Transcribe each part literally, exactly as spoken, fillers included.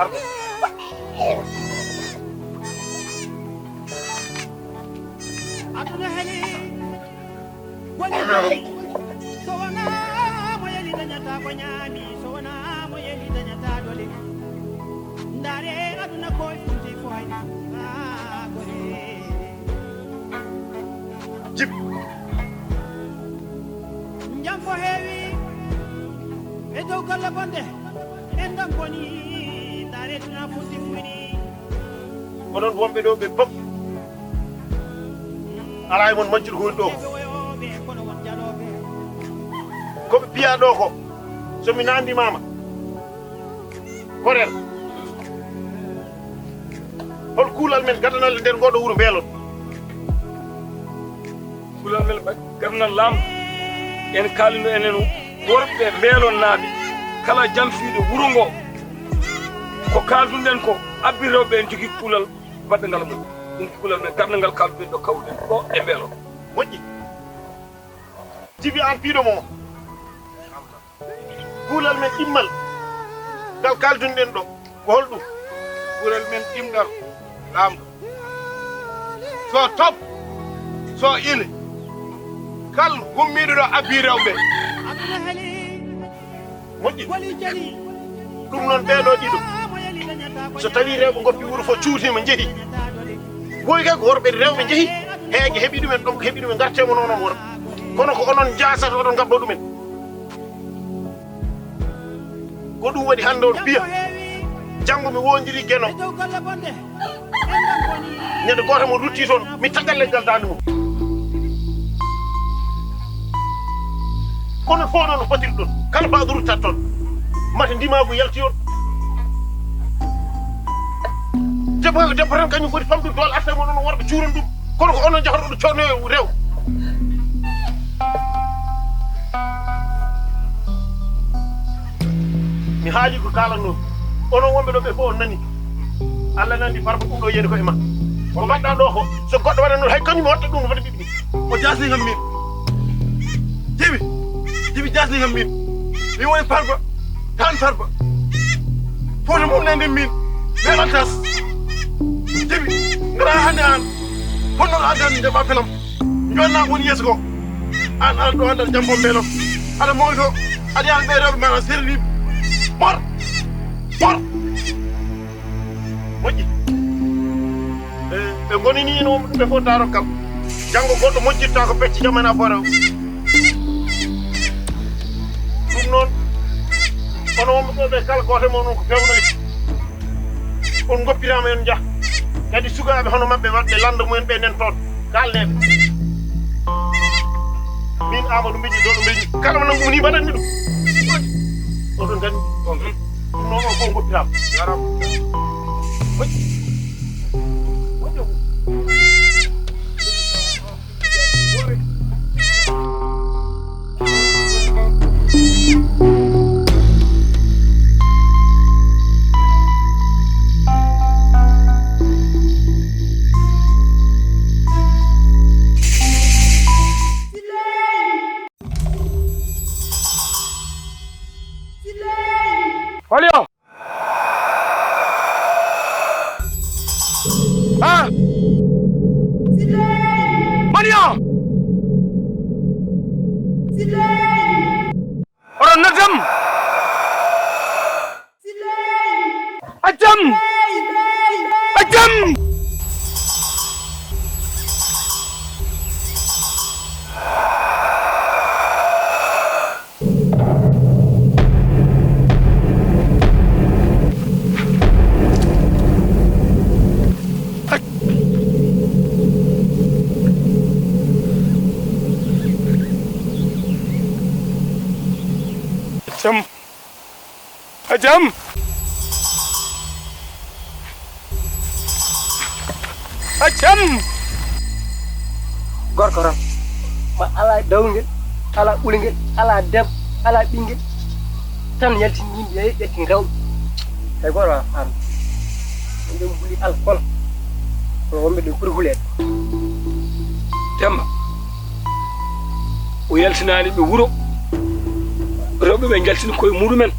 Arɗo. Aduna heli woni jali. So wonaa mo yeli dañata ko ñaami, so wonaa mo yeli dañata dole. Ndaare aduna ko e funti fo hayni haa gore. Jibi. Jam ko heewi e dow golle bonɗe. En ɗon boni ndaare tuna funti fuyni. Onon wonɓe ɗo ɓe fof, alaa e mon majjuɗo ko woni ɗo ko. Ko ɓe piya ɗo ko, so mi nandimaama korel, hol kuulal men gadanal e nder ngoɗo wuro Mbeelon? Kuulal men gadanal laamu. En kaalino enen worɓe Mbeelonnaaɓe, kala jamfiiɗo wuro ngo, ko kaalduɗen ko, abbir rewɓe en jogii kuulal baɗɗangal mum. Ɗum ko kuulal men gadanal ngal kaalduɗen ɗo kawruɗen ɗo e Mbeelon. Moƴƴi. Jibi, an piiɗo mo mo. Kuulal men ɗimmal ngal kaaldunɗen ɗo ko holɗum? Kuulal men ɗimɗal laamɗo. So top, so ile, kal hummiiɗo ɗo abbii rewɓe. Moƴƴi. Ɗum noon ɓee ɗo ɗiɗo, so tawii rewɓe ngoppii wuro fof, cuutiima, njehi. Woy kay ko worɓe rewɓe njehi, heege heɓi ɗumen, ɗon ko heɓi ɗumen, ngartee mo noon on worɓe. Kono ko onon njaasata, oɗon ngabba ɗumen. Ko ɗum waɗi hannde on piya, janngo mi woondiri Geno. Ñande gooto mo rutti toon, mi tagal leggal daande mum. Kono fof noon no fotiri ɗon, kala faaɗo ruttat toon, mata ndimaagu yalti on. Debbo, debbo tan kañum foti famɗude doole arta mo noon worɓe cuuron ɗum. Kono ko onon njahata oɗo coodnoyo rew. Mi haali ko kaalanno. Onon wonɓe ɗo ɓe fof on nani. Allah nandi Farba ɗum ɗo yiyani ko e ma. Ko mbaɗɗa ɗo ko, so goɗɗo waɗa noon, hay kañum mi watta ɗum no foti ɓiɓɓe. O jasni kam min. Jibi, Jibi jasni kam min. Mi woni Farba, tan Farba. Foti mum nande min. Mbeɗa tas. Jibi, ngara hannde an. Honno adan nde ɓa pelam. Jonna woni yeeso ko. An ala ɗo andal jam bom mbelam. Aɗa moyto. Aɗa yaha ɓe rewɓe ma serni. Bor. Bor. Moƴƴi. E, ɓe ngonini ino ɓe fof daro kam. Janngo goɗɗo moƴƴitta ko pecce jam en affaire o. Ɗum noon, kono wonɓe ɗo ɓe kala gooto e mon on ko pewnoyta. On ngoppiraama en njah. Kadi sukaaɓe hono maɓɓe waɗɓe lannda mumen ɓe nen toon. Kaalneeɓe. Min Amadou Mbejji, Doɗo Mbejji. Kala mo nangu ni mbaɗanmi ɗum. Oɗon nganndi. Ɗum noon on fof ngoppiraama. Jarama. Moƴƴi. Moƴƴo. Holi on? Ah! Mani on? Oɗon noddam? Accam! Accam! Jam. A jam. A jam. Gorko tan, ma alaa dawngel, alaa ɓulngel, alaa debbo, alaa ɓinngel, tan yaltini yimɓe, ƴetti rewɓe. Hay gooto alaa faamde. Ɗum ɗum huli alkol. Kono wonɓe ɗo ɓuri huleede. Demba, o yaltinaani ɓe wuro. Rewɓe ɓe njaltini koye muɗumen.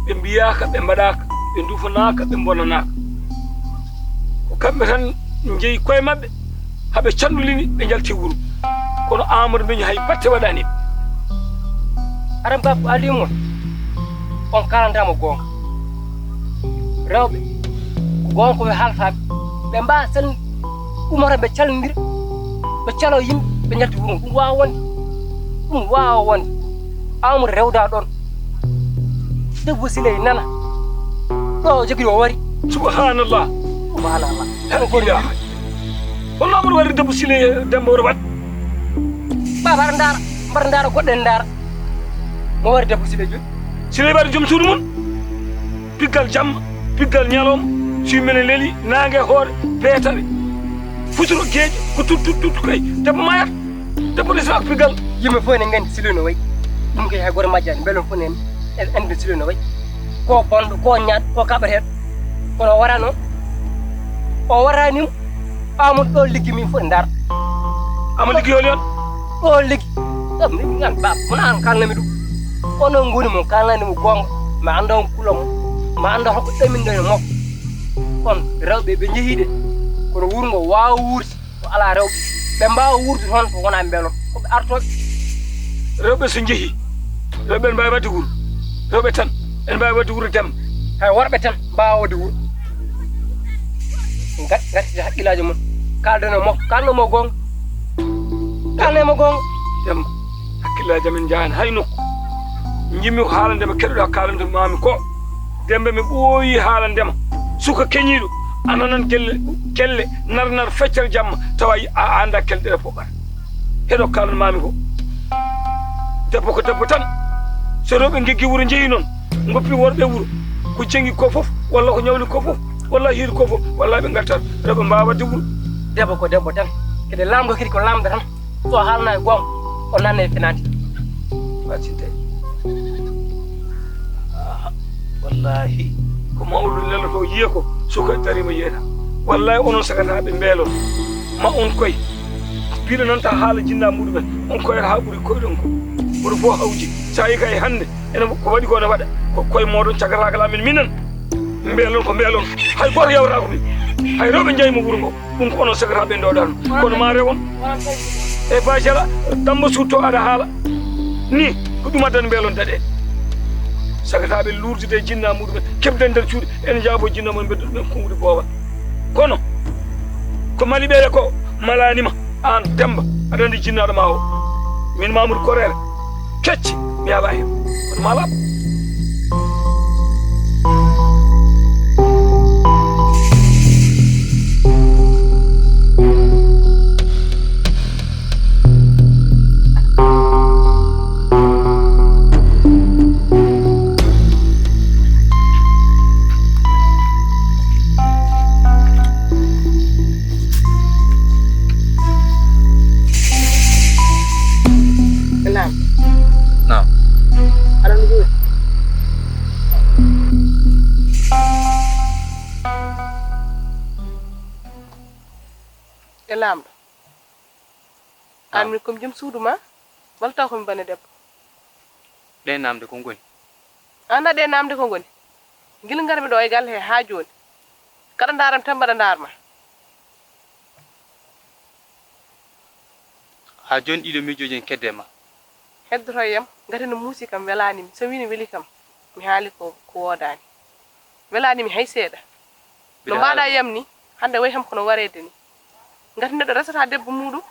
Ɓe mbiyaaka, ɓe mbaɗaaka, ɓe ndufanaaka, ɓe mbonanaaka. Ko kamɓe tan njeyi koye maɓɓe, haa ɓe canndulini, ɓe njalti wuro. Kono Amadou Mbeñi hay batte waɗaani ɓe. Aram ba ko adii mon, on kaalantaa mo goonga. Rewɓe, ko goonga ko ɓe haaltaa ɓe. Ɓe mbaa sel umata ɓe calondira, ɓe caloo yimɓe, ɓe njalti wuro. Ɗum waawa wonde. Ɗum waawa wonde. Amadou rewda ɗoon. Debbo Siley nana. Ɗo o jogii o wari. Subhanallah. Subhanallah. Hano ko Yaa. Holno Amadou wari debbo Siley Demba oto wat? Baba aɗa ndaara, mbaɗa ndaara goɗɗo en ndaara. Mo wari debbo Siley jooni. Siley waɗi joom suudu mum. Piggal jamma, piggal ñalawma, so yimɓe ne leeli, naange e hoore, beetaɓe. Futuro geeƴe, ko tut, tut, tut kay. Debbo mayata. Debbo ne saka piggal. Yimɓe fof ne nganndi Siley no wayi. Ɗum kay hay gooto majjaani. Mbele on fof ne en, en, en Siley no wayi. Ko bonɗo, ko ñaat, ko kaɓeteeɗo. Kono o waraano, o waraani mo. Amadou ɗo liggi min fof ndaar. Amadou liggi holi on? Ɗo liggi. Ɗum ni ngan ba, kono an kalnami ɗum. Kono ngoni mo kalnani mo goonga. Mi annda on kula mo. Mi annda hokko ɗamin ɗo e makko. Kono rewɓe ɓe njehii de. Kono wuro ngo waawa wuurti. Ko alaa rewɓe. Ɓe mbaawa wuurtude toon ko wonaa mbeelon. Ko ɓe artooɓe. Rewɓe so njehii, rewɓe ene mbaawi waɗde wuro. Rewɓe tan ene mbaawi waɗde wuro Demba. Hay worɓe tan mbaawa waɗde wuro. Ngat-, ngattite hakkillaaji mon. Kaalden e makko. Kaalno mo goonga. Kaalno mo goonga. Demba, hakkillaaji amen njahaani hay nokku. Njimmi ko haalande ma keɗoɗaa kaalande maami ko. Demba mi ɓooyi haalande ma. Suka keñiiɗo, a nanan gelle, kelle, nar nar feccal jamma, tawa a, a anndaa kelle ɗe fof ɓara. Heɗo kaalno maami ko. Debbo ko debbo tan. So rewɓe ngeggi wuro njehi noon, ngoppi worɓe wuro. Ko jengi ko fof, walla ko ñawli ko fof, walla hiiri ko fof, walla ɓe ngartat. Rewɓe mbaawa waɗde wuro. Debbo ko debbo tan. Kede laamɗo kadi ko laamɗo tan. So haalnaaki goonga, o nanne e fenaande. Faccinte. Ah, wallahi, ko mawɗo lelotoo yiye ko, suka dariima yeena. Wallahi, onon sagataaɓe mbeelon. Ma on koy. Mbiɗo nanta haala jinna muɗumen. On koyata haa ɓuri koyɗon ko. Oɗo fof hawji. Sa yi kay hannde, ene ko waɗi ko ne waɗa. Ko koye mooɗon cagataaka laamin minen. Mbeelon ko mbeelon. Hay gooto yawraako mi. Hay rewɓe njeyi mo wuro ngo. Ɗum ko onon sagataaɓe ndooɗaano. Kono ma rewon. E Bacala, Dammba Suuto aɗa haala. Ni, ko ɗum addani mbeelon daɗe. Sagataaɓe luurdude e jinna muɗumen, keɓde nder cuuɗi, ene njaabo jinna mum, mbedda ɗumen konguɗi boowal. Kono, ko mali ɓeya ko, malaani ma. Aan, Demmba, aɗa anndi jinnaaɗo ma o. Min Mamoudou Koreere, kecci, mi yaaɓa heen. Kono maa laaɓ. Naam. Naam. Aɗa no juuri? E Laamɗo. Aan min ko mi jom suudu ma, walla taw ko mi bane debbo? Ɗee naamde ko ngoni? Aan a ɗee naamde ko ngoni? Ngila ngarmi ɗo e galle he haa jooni. Kaɗa ndaaram tan mbaɗa ndaar ma. Haa jooni ɗiɗo miijooji en kedde ma. Heddoto e yam, ngati no muusi kam welaani mi. So wii no weli kam, mi haali ko, ko woodaani. Welaani mi hay seeɗa. No mbaɗa yam ni, hannde wayi kam kono wareede ni. Ngati neɗɗo resata debbo muuɗum,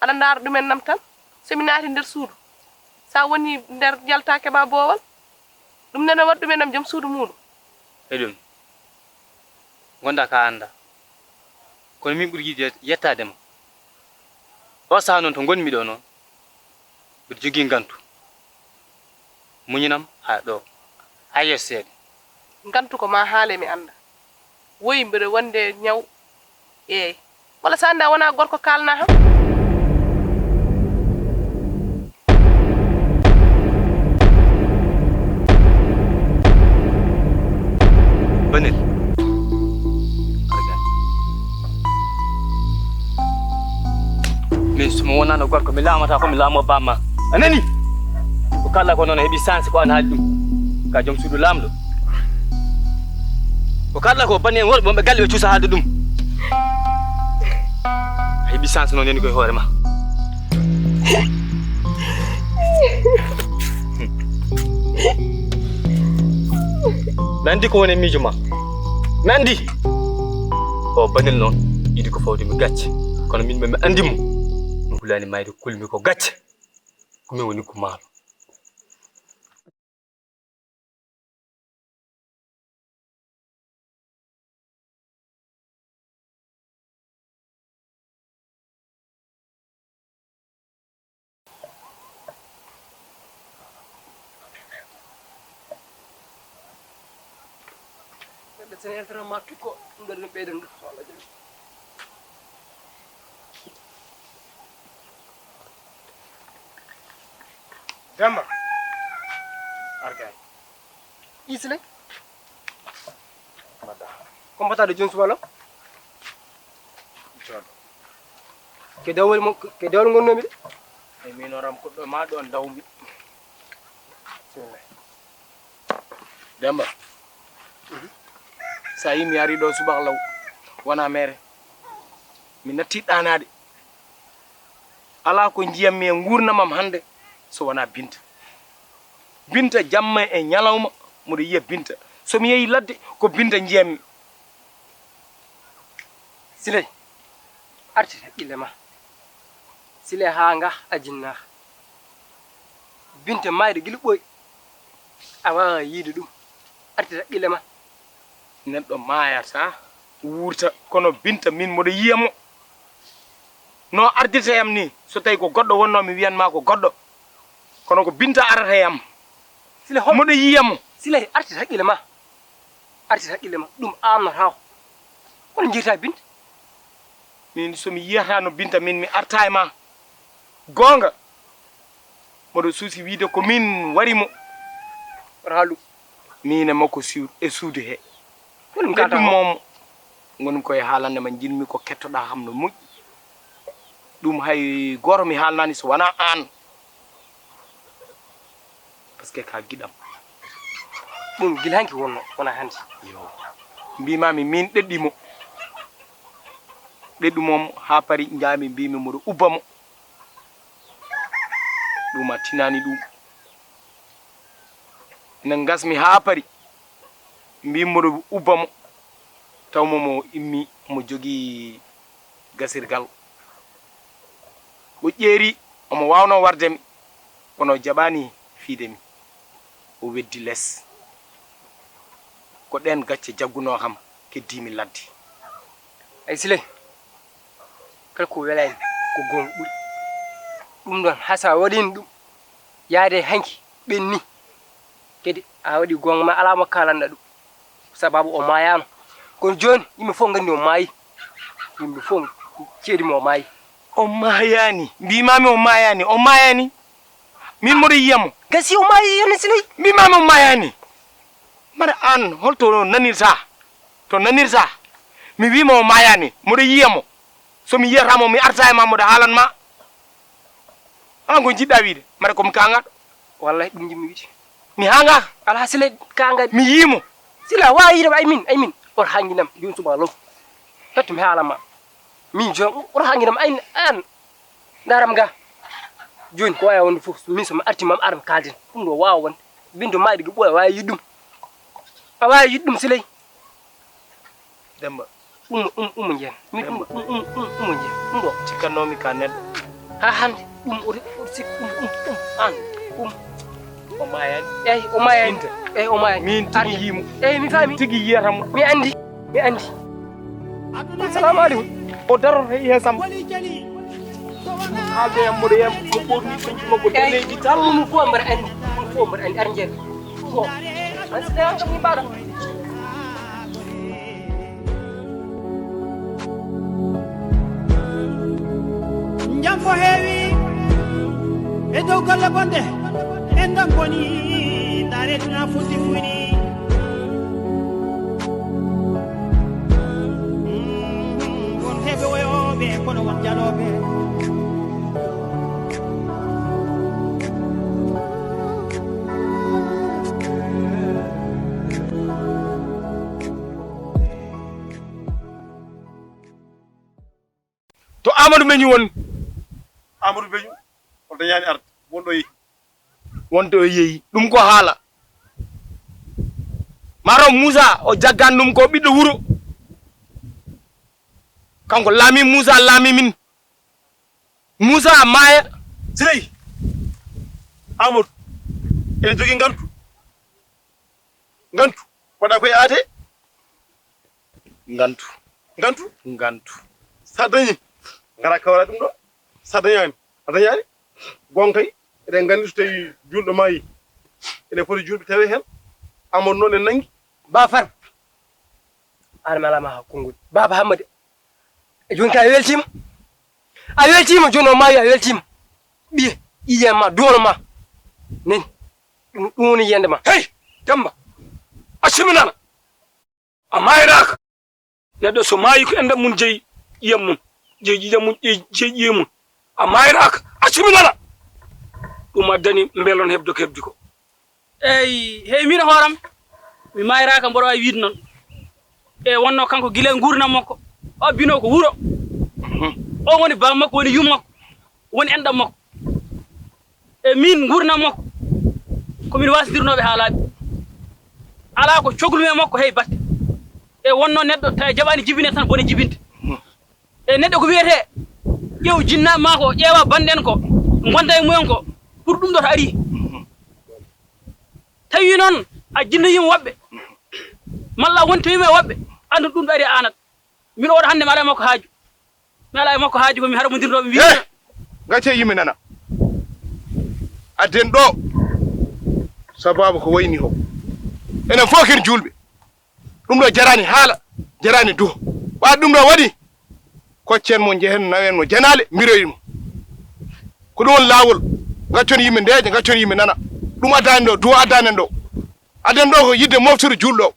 aɗa ndaara ɗumen nam tan. So mi naati nder suudu, sa woni nder yalta keɓa boowal. Ɗum nene waɗ ɗumen nam joom suudu muuɗum. E ɗum, ngonɗa ka annda. Kono min ɓuri yiɗde yettaade ma. O saha noon to ngonmi ɗo noon, mbiɗa jogii ngantu. Muñinam haa ɗo, haa yeeso seeɗa. Ngantu ko ma haale mi annda. Woyi mbiɗa wonde ñaw. Eey. Walla so annda wona gorko kaalna ham. Banel. Min so mi wonano gorko, mi laamata ko mi laamo bamma. A nani? Ko kala ko noon heɓi chance ko an haali ɗum. Ka joom suudu laamɗo. Ko kala ko bane worɓe wonɓe galle ɓe cuusa haalde ɗum. A heɓi chance noon nani koye hoore ma. Mi anndi ko woni e miijo ma. Mi anndi. O banel noon, yiɗi ko fawde mi gacce. Kono min mi anndi mo. Mi hulaani mayde kulmi ko gacce. Ko min woni ko maaro. Ɓe sene tan ma tukko, ɗum ɗo ɗum ɓeyden ɗum. Demba. Argay. Isle. Mbaɗa. Ko mbaɗa de joom suudu ma? Jooɗo. Ke dewol mo, ke dewol ngonnomi de. E min oram ko ɗo ma ɗon dawmi. Bismillah. Demba. Mhm. Sa yi mi ari ɗo subak law. Wona mere. Mi natti ɗanaade. Alaa ko njiyammi e nguurndam am hannde so wonaa Binta. Binta jamma e ñalawma, mboɗo yiya Binta. So mi yehii ladde, ko Binta njiyammi. Siley, artir hakkille ma. Siley haa nga a jinnaa. Binta maayde gila ɓooyi. A waawaa yiide ɗum. Artir hakkille ma. Neɗɗo maayata, wuurta, kono Binta min mboɗo yiya mo. No ardirta yam ni, so tawi ko goɗɗo wonno mi wiyan ma ko goɗɗo. Kono ko Binta arata yam. Sile hol- Mboɗo yiya mo. Sile artir hakkille ma. Artir hakkille ma. Ɗum amnata o. Kono njiyta Binta. Min so mi yiyata no Binta min mi arta e ma. Goonga. Mboɗo suusi wiide ko min wari mo. Ralu. Min e makko siw-, e suudu he. Ko ɗum e kata ɗum o? Moom ngonmi koye haalande ma, njiɗmi ko kettoɗaa kam no moƴƴi. Ɗum hay gooto mi haalnaani so wonaa aan. Parce que ka giɗam. Ɗum gila hanki wonno, wona hannde. Yo. Mbiimaami miin ɗeɗɗi mo. Ɗeɗɗu mo haa pari njaami mbiimi mboɗo ubba mo. Ɗum a tinaani ɗum. Ina ngasmi haa pari. Mbiimi mboɗo ubba mo. Taw mo mo immi mo jogii gasirgal. O ƴeeri omo waawnoo warde mi, kono o jaɓaani fiyde mi. O weddi les. Ko ɗeen gacce jaggunoo kam, keddiimi ladde. Ay Siley, kala ko welaani ko goonga ɓuri. Ɗum ɗoon, haa so a waɗiino ɗum, yaade hanki ɓenni. Kadi a waɗi goonga ma, alaa mo kaalanɗa ɗum. Sababu o maayaano. Kono jooni, yimɓe fof nganndi o maayi. Yimɓe fof ceedi mo o maayi. O maayaani. Mbiimaami o maayaani. O maayaani. Min mboɗo yiya mo. Gasi o maayi, yoni Siley. Mbiimaami o maayaani. Mbaɗa aan, holto nanirta? To nanirta? Mi wiima o maayaani. Mboɗo yiya mo. So mi yiyata mo, mi arta e ma, mboɗo haalan ma. Aan ko njiɗɗa wiide? Mbaɗa ko mi kaangaɗo. Wallahi, ɗum njiɗmi wiide. Mi haanga? Alaa Siley kaangaɗo. Mi yii mo. Siley, a waawi yiide mo, ay min, ay min. Oto haanginam, jooni suba law. Hetto mi haala ma. Min joom, oto haanginam, ay an. Ndaram ga. Jooni ko waawi wonde fof, min so mi arti ma, mi ara mi kaalden. Ɗum ɗo waawa wonde. Binto maaɗi ko ɓooya, waawi yiɗ ɗum. A waawi yiɗ ɗum Siley. Demba. Ɗum, ɗum, ɗum njiyan. Mi ɗum, Demba. Ɗum, ɗum, ɗum, ɗum njiyan. Ɗum ɗo. Cikkannoomi ka neɗɗo. Haa hannde, ɗum o, o, sik-, ɗum, ɗum, ɗum, aan, ɗum. O maayaani. Eey, o maayaani. Binta. Eey, o maayaani. Min tigi yii mo. Eey, mi faami. Tigi yiyata mo. Mi anndi. Mi anndi. Salaamu aleykum. O daroto e yeesam. Haalde yam mboɗo yam ko ɓorni ɓenci makko daneeji tal. Ɗum fof mbaɗa anndi. Ɗum fof mbaɗa anndi. Ar njeer. Ɗum fof. An si tawii kam ni mbaɗa. Jam ko heewi e dow golle bonɗe, en ɗon boni, ndaare duna futti fuyni. Mm, won heɓe woyooɓe, kono won jalooɓe. To Amadou Beñu woni? Amadou Beñu, o dañaani arde, wonɗo yehi. Wonde o yehi. Ɗum ko haala. Maro Moussa, o jaggan ɗum ko ɓiɗɗo wuro. Kanko laami Moussa, laami min. Moussa maaya. Siley. Amadou. Ene jogii ngantu. Ngantu. Waɗa koye aate. Ngantu. Ngantu? Ngantu. Sa dañi, ngara kawra ɗum ɗo. Sa dañaani, a dañaani. Gonkay, eɗen nganndi so tawi juulɗo maayi, ene foti juulɓe tawe heen. Amadou noon en nanngi. Ba Far. Aan mi alaa ma haa konngol. Baaba Hammadi. E jooni ka a weltiima. A weltiima, jooni o maayi, a weltiima. Ɓiye, ƴiƴe ma, duwono ma. Nani. Ɗum, ɗum woni yiyannde ma. Hey! Demba, accu mi nana. A maayraaka. Neɗɗo so maayi ko enɗam mum jeyi ƴiyam mum, jeyi ƴiƴam mum, jeyi, jeyi ƴiye mum. A maayraaka. Accu mi nana. Ɗum addani mbelon heɓde ko heɓdi ko. Eey, hey, miin hooram, mi maayraaka, mboɗo waawi wiyde noon. E wonno kanko gila e nguurndam makko, o abbinoo ko wuro. Mhm. O woni baaba makko, woni yumma makko, woni enɗam makko. E miin nguurndam makko, ko min waasndirnooɓe haalaaɓe. Alaa ko coklumi e makko hey batte. E wonno neɗɗo tawi jaɓaani jibinde tan bone jibinde. Mhm. E neɗɗo ko wiyetee, ƴeew jinnaaɓe maa ko, ƴeewa bannd'en ko, ngonda e mumen ko, pour ɗum ɗo to ari. Tawi noon a jinnoyiima woɓɓe, malla a wontoyiima e woɓɓe, anndu ɗum ɗo ari e aanat. Min oɗo hannde mi alaa e makko haaju. Mi alaa e makko haaju ko mi harmondirnooɓe mi Eh! Gaccee yimɓe nana. Adden ɗo. Sababu ko wayni o. Enen fof ken juulɓe. Ɗum ɗo jarani haala, jarani duho. Ɓaade ɗum ɗo waɗi, koccen mo, njehen, nawen mo janaale, mbiroyen mo. Ko ɗum woni laawol. Gaccon yimɓe ndeeƴa, gaccon yimɓe nana. Ɗum addani ɗo, duho addani en ɗo. Adden ɗo ko yidde moftude juulɗo o.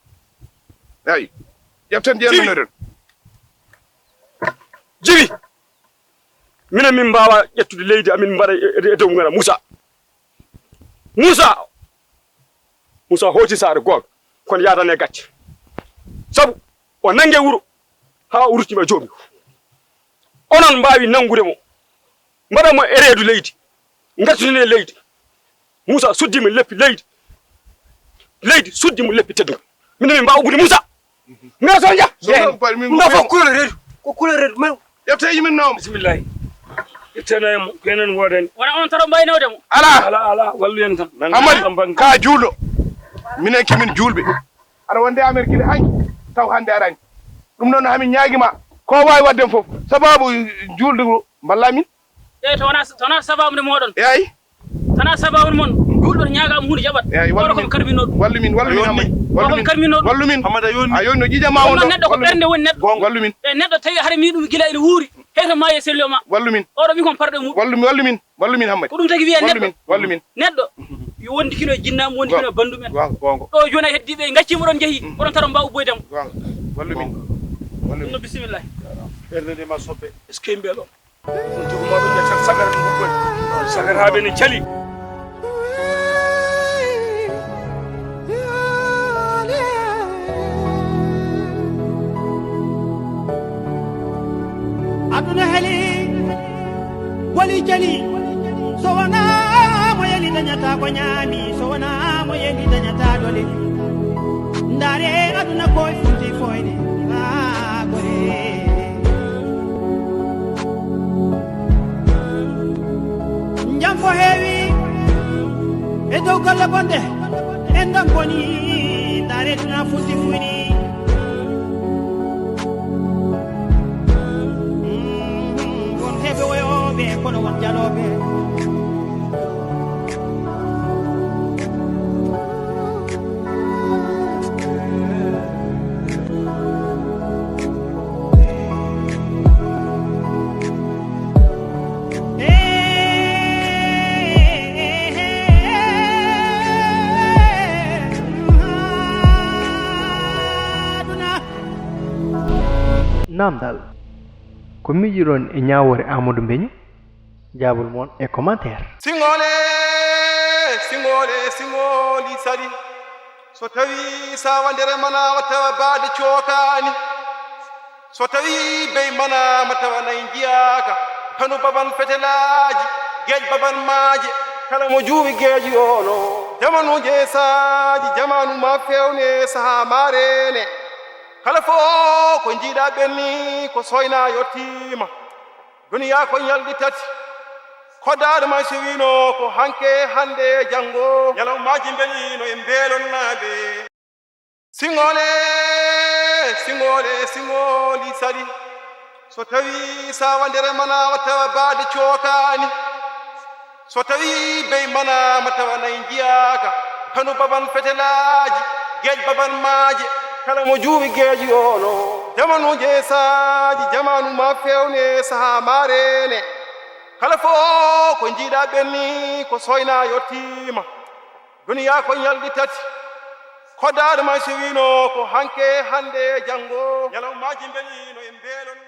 Eyi. Ƴeften Jibi. Jeenanoɗen. Jibi. Minen min mbaawa ƴettude leydi amin mbaɗa e, e, e dow ngara Moussa. Moussa. Moussa hooti saare goonga. kono yaadane gacce. Sabu o nannge wuro haa o ruttima joomi. Onon mbaawi nanngude mo, mbaɗa mo e reedu leydi, ngartinen leydi. Muusa suddi min leppi leydi. Leydi suddi mo leppi teddungal. Min min mbaawa ubbude Muusa. Ngara so nja. Sono ko paɗmi Ɗum ɗo fof couleur reedu. Ko couleur reedu, mais ƴefte yimin noom. Bisimillahi. Ƴettene mo, ko enen woodani. Wona on tan mbaynode mo. Ala. Ala, ala, wallu en tan. Amadi, ka juulɗo. Minen kimin juulɓe. Aɗa wonde Amerique de hanki, taw hannde aɗa hanki. Ɗum noon hamin ñaagi ma. Ko waawi waɗden fof. Sababu juulde ngo, mballa min. Eyi, to wona, to wona sababu nde moɗon. Eyi. Tana sababu mon, juulɗo ñaaga am huunde jaɓat. Eyi, wallu min. Ko karmino ɗum. Wallu min, wallu min, Amadi. Wallu min. Karmino ɗum. Wallu min. Amadi, a yonni. A yonni, no ƴiƴam ma won ɗo. Neɗɗo ko ɓernde woni neɗɗo. Wallu min. E neɗɗo tawi hara mi ɗum gila ene wuuri. Heyto ma e sello ma. Wallu min. Oɗo mi kon parɗo e muɗum. Wallu min, wallu min. Wallu min, Hammadi. Ko ɗum tagi wiya neɗɗo. Wallu min, wallu min. Neɗɗo yo wondikino e jinnaaɓe, wondikino e bannduɓe. Gonga. Ɗo jooni a heddi ɓe, ngacci mo ɗon, njehi. Oɗon tara mbaaw ubboyde mo. Gonga. Wallu min. Wallu min. Ɗum no bisimillahi. Ɓernde nde ma soppe. Est-ce que mbelo? Ɗum jogo mawɓe nder tan sagara ɗum ɗum. Sagaraaɓe ne cali. Aduna heli, boli jali. So wonaa mo yeli dañata ko ñaami, so wonaa mo yeli dañata dole. Ndaare aduna ko e funti foyde, haa gore. Jam ko heewi e dow golle bonɗe, en ɗon boni, ndaare tuna futti fuyni. Mm, won heɓe woyooɓe, kono won jalooɓe. Namdal, ko miijiɗon e ñaawoore Amadou Mbeñu? Jaabol mon e commentaire. Siŋole, siŋole, siŋoli sali. So tawi sawandere manaama tawa baade cookaani. So tawi bey manaama tawa nay njiyaaka. Kanu baban fetelaaji, geej baban maaje. Kala mo juuwi geeji oolo. Jamanuuji e saaji, jamanu ma fewne, sahaa ma reene. Kala fof ko njiiɗa ɓenni, ko soyna yottiima. Duniya ko ñalɗi tati. Koddaade ma so wino ko hanke, hannde, janngo. Ñalawmaaji mbelino e mbeelonnaaɓe. Siŋole, siŋole, siŋoli sali. So tawi sawandere manaama tawa baade cookaani. So tawi bey manaama tawa nay njiyaaka. Kanu baban fetelaaji, geej baban maaje. Kala mo juuwi geeji oolo. Jamanuuji e saaji, jamanu ma fewne, sahaa ma reene. Kala fof ko njiiɗa ɓenni, ko soyna yottiima. Duniya ko ñalɗi tati. Koddaade ma so wino ko hanke, hannde, janngo. Ñalawmaaji mbelino e mbeelon.